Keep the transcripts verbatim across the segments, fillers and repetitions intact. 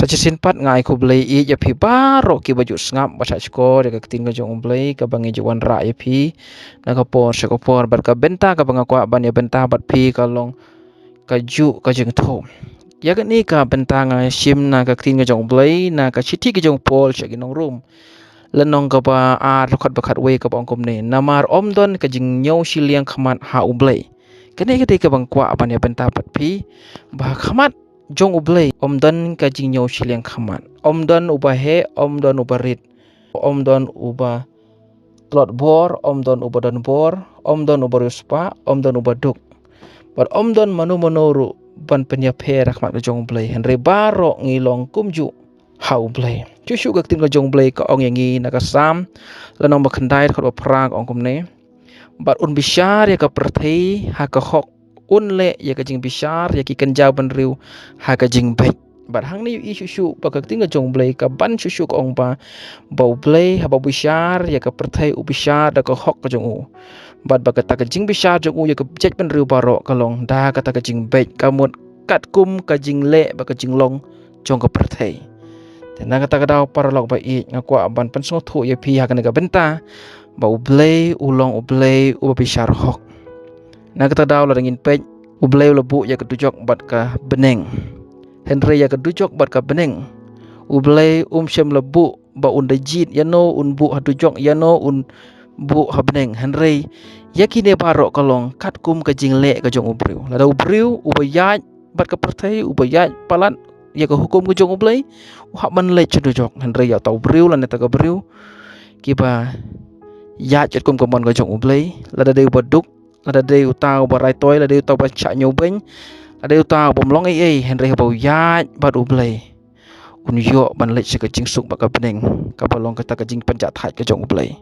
Sa shisien pat nga ai khublei ïa phi baroh kiba ju sngap bad shah shkor ïa ka ktien ka jong U Blei kaba ngi ju wanrah ïa phi na ka por sha ka por, bad ka bynta kaba nga kwah ban ïa bynta bad phi ka long ka juh ka jingthoh. Ïa kane ka bynta nga shim na ka ktien ka jong U Blei na ka shithi ka jong u Paul sha ki nong Rom, lynnong kaba ar, dkhot ba khatwei, kaba ong kumne: Namar ym don ka jingñiew shiliang khmat ha U Blei. Kane ka dei kaba nga kwah ban ïa bynta bad phi, ba ha khmat jong U Blei ym don ka jingñiew shiliang khmat. Ym don uba heh, ym don uba rit, ym don uba tlot bor, ym don uba don bor, ym don uba riewspah, ym don uba duk, bad ym don mano mano ruh ban pynïapher ha khmat ka jong U Blei. Hynrei baroh ngi long kumjuh ha U Blei. Shuh shuh ka ktien ka jong U Blei ka ong ïa ngi na ka Salm, lynnong ba khyndai, dkhot ba phra, ka ong kumne: Bad un bishar ïa ka pyrthei ha ka hok, un leh ïa ka jingbishar ïa ki kynja bynriew ha ka jingbeit. Bad hangne ïohi shuh shuh ba ka ktien ka jong U Blei ka ban shuh shuh, ka ong ba, ba U Blei haba u bishar ïa ka pyrthei u bishar da ka hok ka jong u, bad ba kata ka jingbishar jong u ïa ka jaitbynriew baroh ka long da kata ka jingbeit, ka mut katkum ka jingleh bad ka jinglong jong ka pyrthei. Te na kata ka daw, paralok ba ïeit, nga kwah ban pynsngewthuh ïa phi ha kane ka bynta ba U Blei u long U Blei uba bishar hok. Na kata ka daw, lada ngin peit, U Blei u la buh ïa ka dujok bad ka bneng. Hynrei ïa ka dujok bad ka bneng, U Blei um shym la buh ba un da jied ïano un buh ha dujok, ïano un buh ha bneng. Hynrei ïa kine baroh ka long katkum ka jingleh ka jong u briew. Lada u briew uba ïaid bad ka pyrthei, uba ïaid palat ïa ka hukum ka jong U Blei, u hap ban leit sha dujok. Hynrei ïa uta u briew lane ta ka briew kiba ïaid katkum ka mon ka jong U Blei, lada dei uba duk, lada dei uta uba raitoi, lada dei uta uba shah ñiewbeiñ, lada dei uta uba ym long ei ei, hynrei haba u ïaid bad U Blei, un ïoh ban leit sha ka jingsuk bad ka bneng, kaba long kata ka jingpynjahthait ka jong U Blei.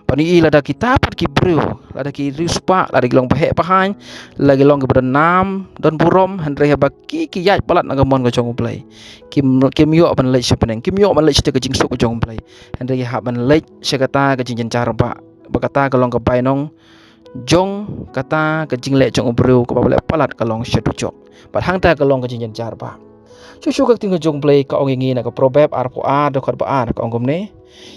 Ban ïohi lada kita pat ki briew, lada ki riewspah, lada ki long ba heh ba haiñ, lada ki long kiba don nam don burom, hynrei haba ki, ki ïaid palat na ka mon ka jong U Blei, kim, kim ïoh ban leit sha bneng, kim ïoh ban leit sha ka jingsuk ka jong U Blei. Hynrei ki hap ban leit sha kata ka jingjynjar ba, ba kata ka long ka bainong jong kata ka jingleh jong u briew kaba leh palat, ka long sha dujok. Bad hangta ka long ka jingjynjar ba. Shuh shuh ka ktien ka jong U Blei ka ong ïa ngi na ka Proverb arphew ar, dkhot ba ar, ka ong kumne: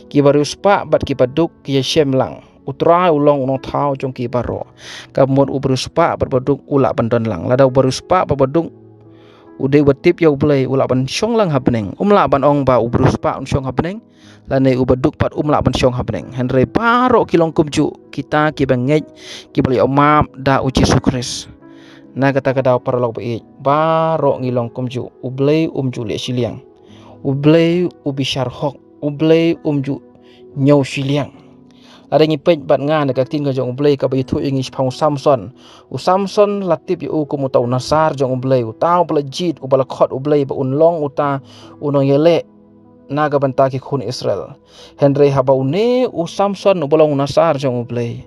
Kiba riewspah bad kiba duk ki ïashem lang. U Trai u long u nongthaw jong ki baroh. Ka mut uba riewspah bad ba duk u lah ban don lang. Lada uba riewspah bad ba duk u dei uba tip ïa U Blei, u lah ban shong lang ha bneng. Um lah ban ong ba uba riewspah un shong ha bneng, lane uba duk pat um lah ban shong ha bneng. Hynrei baroh ki long kumjuh, kita kiba ngeit, kiba la ïoh map da U Jisu Khrist. Na kata ka daw, paralok ba ïeit, baroh ngi long kumjuh. U Blei um ju leh shiliang. U Blei u bishar hok. U Blei um ju ñiew shiliang. Lada ngi peit bad nga na ka ktien ka jong U Blei kaba ïathuh ïa ngi shaphang u Samson. U Samson la tip ïa u kum uta u Nasar jong U Blei, uta uba la jied, uba la khot U Blei ba un long uta u nongïaleh na ka bynta ki khun Israel. Hynrei haba une u Samson uba long u Nasar jong U Blei,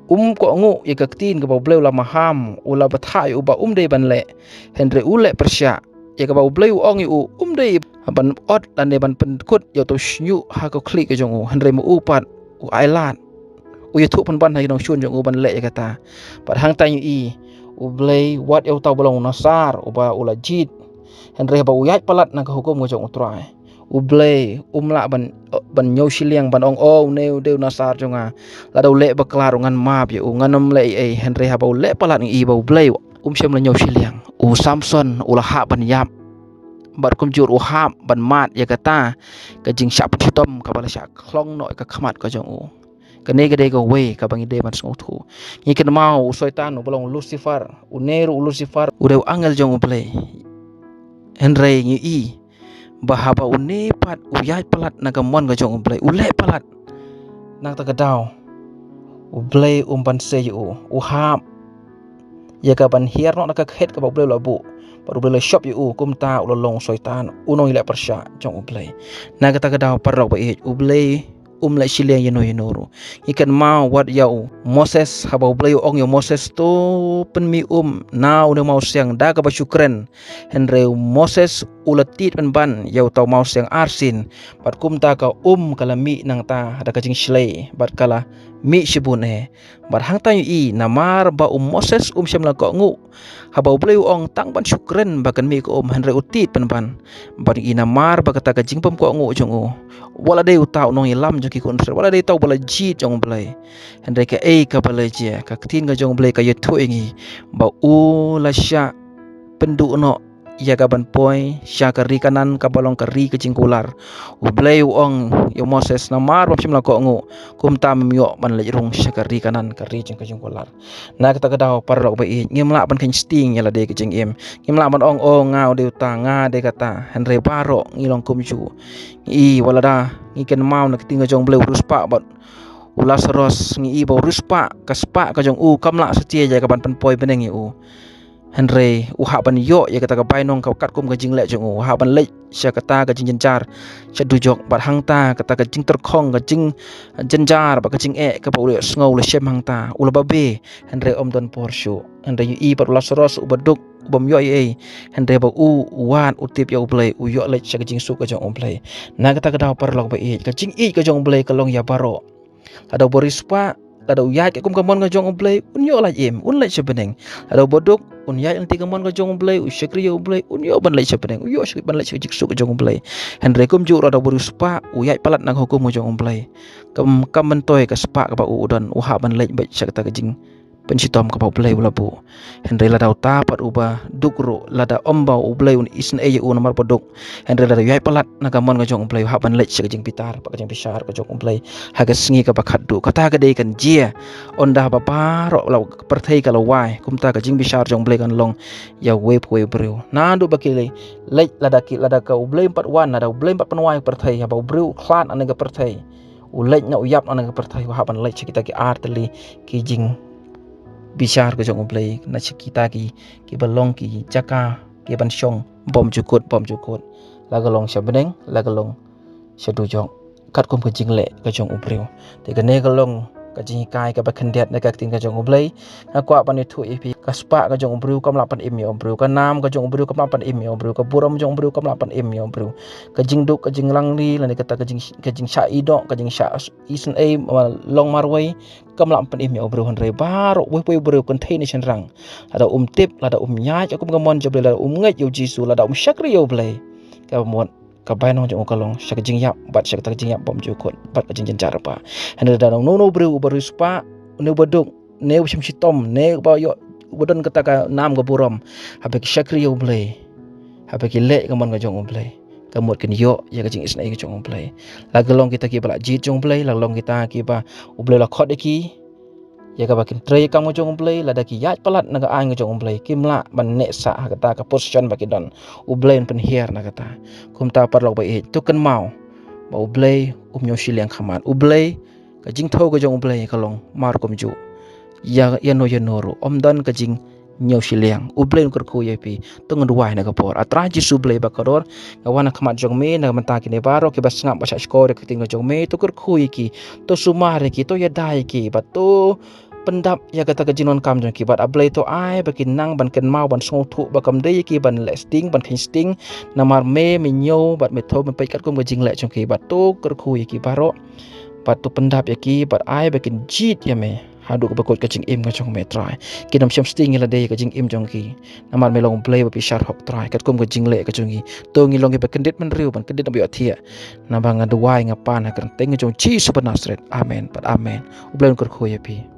um kohnguh ïa ka ktien kaba U Blei u la maham, u la bthah ïa u ba um dei ban leh. Hynrei u leh pyrshah ïa kaba U Blei u ong ïa u, um dei ban ot lane ban pynkut ïa uta u shñiuh ha ka khlieh ka jong u. Hynrei ma u pat u ailad, u ïathuh pynban ha ki nongshun jong u ban leh ïa kata. Bad hangta ngi ïohi, U Blei wat ïa uta uba long u Nasar uba u la jied, hynrei haba u ïaid palat na ka hukum ka jong U Trai, U Blei um lah ban, ban ñiew shiliang, ban ong, "O, une u dei u Nasar jong nga. Lada u leh bakla ruh ngan map ïa u, ngan ym leh ei ei." Hynrei haba u leh palat ngi ïohi ba U Blei um shym la ñiew shiliang. U Samson u la hap ban ïap, bad kumjuh u hap ban mad ïa kata ka jingshah pynshitom kaba la shah khlong noh ïa ka khmat ka jong u. Kane ka dei kawei kaba ngi dei ban sngewthuh. Ngi kynmaw u Soitan uba long u Lucifer, une ruh u Lucifer u dei u angel jong U Blei. Hynrei ngi ïohi ba haba une pat u ïaid palat na ka mon ka jong U Blei, u leh palat, na kata ka daw U Blei um banse ïa u. U hap ïa ka ban hiar noh na ka khet kaba U Blei u la buh. Bad U Blei u la shop ïa u, kumta u la long u Soitan, u nongïaleh pyrshah jong U Blei. Na kata ka daw, paralok ba ïeit, U Blei um leit shiliang ïano ïano ruh. Ngi kynmaw wat ïa u Moses, haba U Blei u ong ïa u Moses to pynmih um na une u mawsiang da kaba shu kren. Hynrei u Moses u la tied pynban ïa uta u mawsiang arsien, bad kumta ka um ka la mih nangta da ka jingshlei bad ka la mih shibun eh. Bad hangta ngi ïohi namar ba u Moses um shym la kohnguh, haba U Blei u ong tang ban shu kren ba kan mih ka um, hynrei u tied pynban. Bad ngi ïohi namar ba kata ka jingbym kohnguh jong u, wat la dei uta u nongïalam jong ki khun Israel, wat la dei uta uba la jied jong U Blei, hynrei kaei kaba la jia, ka ktien ka jong U Blei ka ïathuh ïa ngi ba u la shah pynduh noh ïa ka ban poi sha ka ri Kanaan kaba long ka ri ka jingkular. U Blei u ong ïa u Moses, namar bym shym la kohnguh, kumta mem ïoh ban leit rung sha ka ri Kanaan, ka ri jong ka jingkular. Na kata ka daw, paralok ba ïeit, ngim lah ban kheiñ sting ïa lade ka jingim. Ngim lah ban ong, o, nga u dei uta, nga dei kata. Hynrei baroh ngi long kumjuh. Ngi ïohi wat lada ngi kynmaw na ka ktien ka jong U Blei, u riewspah bad u Lasaros, ngi ïohi ba u riewspah, ka spah ka jong u kam lah satia ïa ka ban pynpoi bneng ïa u. Hynrei u hap ban ïoh ïa kata ka bainong ka katkum ka jingleh jong u. U hap ban leit sha kata ka jingjynjar sha dujok, bad hangta kata ka jingtyrkhong, ka jingjynjar bad ka jingeh kaba u la ïohsngew, u la shem hangta, u la babe. Hynrei ym don por shuh. Hynrei ngi ïohi pat u Lasaros uba duk, u bym ïoh ei ei, hynrei ba u, u wad, u tip ïa U Blei, u ïoh leit sha ka jingsuk ka jong U Blei. Na kata ka daw, paralok ba ïeit, ka jingïeit ka jong U Blei ka long ïa baroh. Lada uba riewspah, lada u ïaid katkum ka mon ka jong U Blei, un ïoh lait im, un leit sha bneng. Lada uba duk, un ïaid lynti ka mon ka jong U Blei, u shakri ïa U Blei, un ïoh ban leit sha bneng, u ïoh sha, ban leit sha ka jingsuk ka jong U Blei. Hynrei kumjuh ruh lada uba riewspah u ïaid palat na ka hukum ka jong U Blei, kam, kam myntoi ka spah kaba u, u don, u hap ban leit beit sha kata ka jingpynshitom kaba U Blei u la buh. Hynrei lada uta pat uba duk ruh, lada ym ba U Blei un isynei ïa u namar ba duk, hynrei lada u ïaid palat na ka mon ka jong U Blei, u hap ban leit sha ka jingbitar bad ka jingbishar ka jong U Blei ha ka sngi kaba khatduh. Kata ka dei kan jia ynda ba baroh la pyrthei ka la wai, kumta ka jingbishar jong U Blei kan long ïa uwei pa uwei u briew. Naduh ba ki leit, lada ki, lada ka U Blei ym pat wan, lada U Blei ym pat pynwai pyrthei, haba u briew u khlad na ka pyrthei, u leit na u ïap na ka pyrthei, u hap ban leit sha kita ki ar tylli ki jingbishar ka jong U Blei, na sha kita ki, kiba long ki jaka ki ban shong bymjukut, bymjukut. La ka long sha bneng, la ka long sha dujok, katkum ka jingleh ka jong u briew. Te kane ka long ka jinghikai kaba khyndiat na ka ktien ka jong U Blei. Nga kwah ban ïathuh ïa phi, ka spah ka jong u briew kam lah pynim ïa u briew, ka nam ka jong u briew kam lah pynim ïa u briew, ka burom jong u briew kam lah pynim ïa u briew. Ka jingduk, ka jinglangli, lane kata ka jing, ka jingshah ïehnoh, ka jingshah isynei, long marwei, kam lah pynim ïa u briew, hynrei baroh uwei pa uwei u briew kynthei ne shynrang, lada um tip, lada um ïaid katkum ka mon jong U Blei, lada um ngeit ïa U Jisu, lada um shakri ïa U Blei, ka mut ka bainong jong u ka long sha ka jingïap, bad sha kata ka jingïap bymjukut bad ka jingjynjar ba. Hynrei lada uno uno u briew, uba riewspah, une uba duk, ne uba shim shitom, ne uba ïoh, uba don kata ka nam ka burom, haba ki shakri ïa U Blei, haba ki leh ka mon ka jong U Blei, ka mut kin ïoh ïa ka jingisynei ka jong U Blei. La ka long kita kiba la jied jong U Blei, la ka long kita kiba U Blei la khot ïa ki ïa kaba kin trei ïa ka kam ka jong U Blei, lada ki ïaid palat na ka aiñ ka jong U Blei, kim lah ban neh sah ha kata ka position ba ki don. U Blei un pynhiar na kata. Kumta paralok ba ïeit, to kynmaw ba U Blei um ñiew shiliang khmat. U Blei, ka jingthew ka jong U Blei ka long mar kumjuh. Ïa, ïano ïano ruh, ym don ka jingñiew shiliang. U Blei un kyrkhu ïa phi. To ngin duwai na ka por. A Trai Jisu Blei ba kordor, nga wan ha khmat jong me na ka bynta kine baroh kiba sngap bad shahshkor ïa ka ktien ka jong me. To kyrkhu ïa ki, to sumar ïa ki, to ïada ïa ki, bad to pyndap ïa kata ka jingdonkam jong ki, bad A Blei to ai ba kin nang ban kynmaw, ban sngewthuh ba kam dei ïa ki ban leh sting, ban kheiñ sting, namar me, me ñiew bad me thew, me peit katkum ka jingleh jong ki, bad to kyrkhu ïa ki baroh, bad to pyndap ïa ki, bad ai ba kin jied ïa me haduh kaba kut ka jingim ka jong me, Trai. Kin ym shym sting ïa lade ïa ka jingim jong ki, namar me long U Blei ba bishar hok, Trai, katkum ka jingleh ka jong ki. To ngin long kiba kyndit bynriew, ban kyndit, ban ïohthiah. Naba nga duwai, nga pan ha ka kyrteng ka jong U Jisu ba Nasaret. Amen bad amen. U Blei un kyrkhu ïa phi.